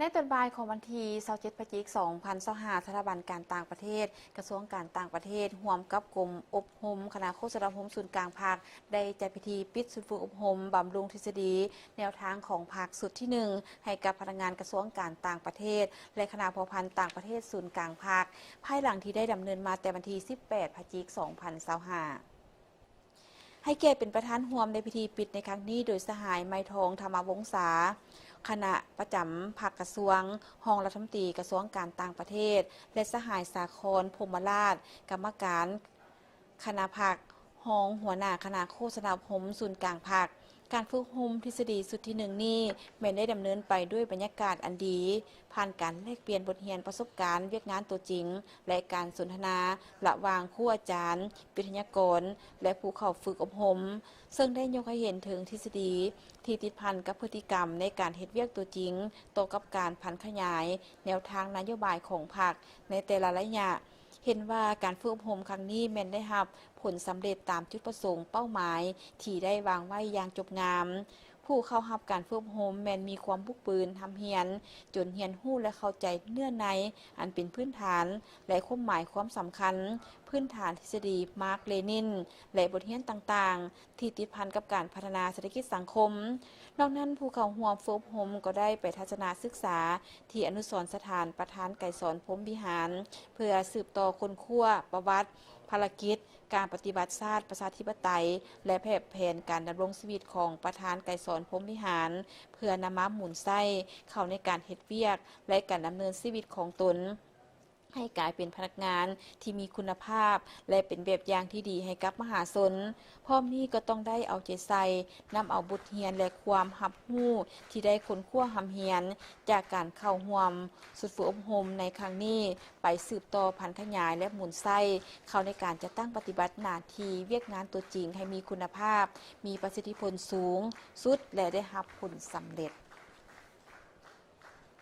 ໃນຕອນບ່າຍຂອງວັນທີຊາວເຈັດ ພະຈິກ ສອງພັນຊາວຫ້າ ສະຖາບັນການຕ່າງປະເທດ ກະຊວງການຕ່າງປະເທດ ຮ່ວມກັບກົມອົບຮົມຄະນະໂຄສະນາອົບຮົມສູນກາງພັກ ໄດ້ຈັດພິທີປິດຊຸດຝຶກອົບຮົມບຳລຸງທິດສະດີແນວທາງຂອງພັກຊຸດທີໜຶ່ງ ໃຫ້ກັບພະນັກງານກະຊວງການຕ່າງປະເທດ ແລະ ຄະນະພົວພັນຕ່າງປະເທດສູນກາງພັກ ພາຍຫຼັງທີ່ໄດ້ດຳເນີນມາແຕ່ວັນທີສິບແປດ ພະຈິກ ສອງພັນຊາວຫ້າ. ໃຫ້ກຽດເປັນປະທານຮ່ວມໃນພິທີປິດໃນຄັ້ງນີ້ ໂດຍສະຫາຍ ໄມທອງ ທຳມະວົງສາ ຄະນະປະຈຳພັກກະຊວງ, ຮອງລັດຖະມົນຕີກະຊວງການຕ່າງປະເທດ ແລະ ສະຫາຍ ສາຄອນ ພົມມະລາດ ກຳມະການຄະນະພັກ, ຮອງຫົວໜ້າຄະນະໂຄສະນາອົບຮົມສູນກາງພັກ. ການຝຶກອົບຮົມທິດສະດີຊຸດທີໜຶ່ງນີ້ ແມ່ນໄດ້ດຳເນີນໄປດ້ວຍບັນຍາກາດອັນດີ, ຜ່ານການແລກປ່ຽນບົດຮຽນປະສົບການວຽກງານຕົວຈິງ ແລະ ການສົນທະນາລະຫວ່າງຄູອາຈານ, ວິທະຍາກອນ ແລະ ຜູ້ເຂົ້າຝຶກອົບຮົມ, ເຊິ່ງໄດ້ຍົກໃຫ້ເຫັນເຖິງທິດສະດີທີ່ຕິດພັນກັບພຶດຕິກຳໃນການເຮັດວຽກຕົວຈິງ ຕໍ່ກັບການຜັນຂະຫຍາຍແນວທາງນະໂຍບາຍຂອງພັກໃນແຕ່ລະໄລຍະ. ເຫັນວ່າການຝຶກອົບຮົມຄັ້ງນີ້ແມ່ນໄດ້ຮັບຜົນສຳເລັດຕາມຈຸດປະສົງເປົ້າໝາຍທີ່ໄດ້ວາງໄວ້ຢ່າງຈົບງາມ. ຜູ້ເຂົ້າຮັບການຝຶກອົບຮົມແມ່ນມີຄວາມບຸກບືນຮ່ຳຮຽນ ຈົນຮຽນຮູ້ ແລະ ເຂົ້າໃຈເນື້ອໃນອັນເປັນພື້ນຖານ ແລະ ຄວາມໝາຍຄວາມສຳຄັນ, ພື້ນຖານທິດສະດີມາກ-ເລນິນ ແລະ ບົດຮຽນຕ່າງໆ ທີ່ຕິດພັນກັບການພັດທະນາເສດຖະກິດສັງຄົມ. ນອກນັ້ນ, ຜູ້ເຂົ້າຮ່ວມຝຶກອົບຮົມກໍໄດ້ໄປທັດສະນະສຶກສາທີ່ອະນຸສອນສະຖານປະທານໄກສອນ ພົມວິຫານ ເພື່ອສືບຕໍ່ຄົ້ນຄວ້າປະຫວັດ, ພາລະກິດ, ການປະຕິວັດຊາດປະຊາທິປະໄຕ ແລະ ແຜນການດຳລົງຊີວິດຂອງປະທານໄກສອນ ພົມວິຫານ ເພື່ອນຳມາໝູນໃຊ້ເຂົ້າໃນການເຮັດວຽກ ແລະ ການດຳເນີນຊີວິດຂອງຕົນ ໃຫ້ກາຍເປັນພະນັກງານທີ່ມີຄຸນນະພາບ ແລະ ເປັນແບບຢ່າງທີ່ດີໃຫ້ກັບມະຫາຊົນ. ພ້ອມນີ້ກໍຕ້ອງໄດ້ເອົາໃຈໃສ່ນຳເອົາບົດຮຽນ ແລະ ຄວາມຮັບຮູ້ທີ່ໄດ້ຄົ້ນຄວ້າຮ່ຳຮຽນຈາກການເຂົ້າຮ່ວມຊຸດຝຶກອົບຮົມໃນຄັ້ງນີ້ ໄປສືບຕໍ່ຜັນຂະຫຍາຍ ແລະ ໝູນໃຊ້ເຂົ້າໃນການຈັດຕັ້ງປະຕິບັດໜ້າທີ່ວຽກງານຕົວຈິງໃຫ້ມີຄຸນນະພາບ, ມີປະສິດທິຜົນສູງສຸດ ແລະ ໄດ້ຮັບຜົນສຳເລັດ.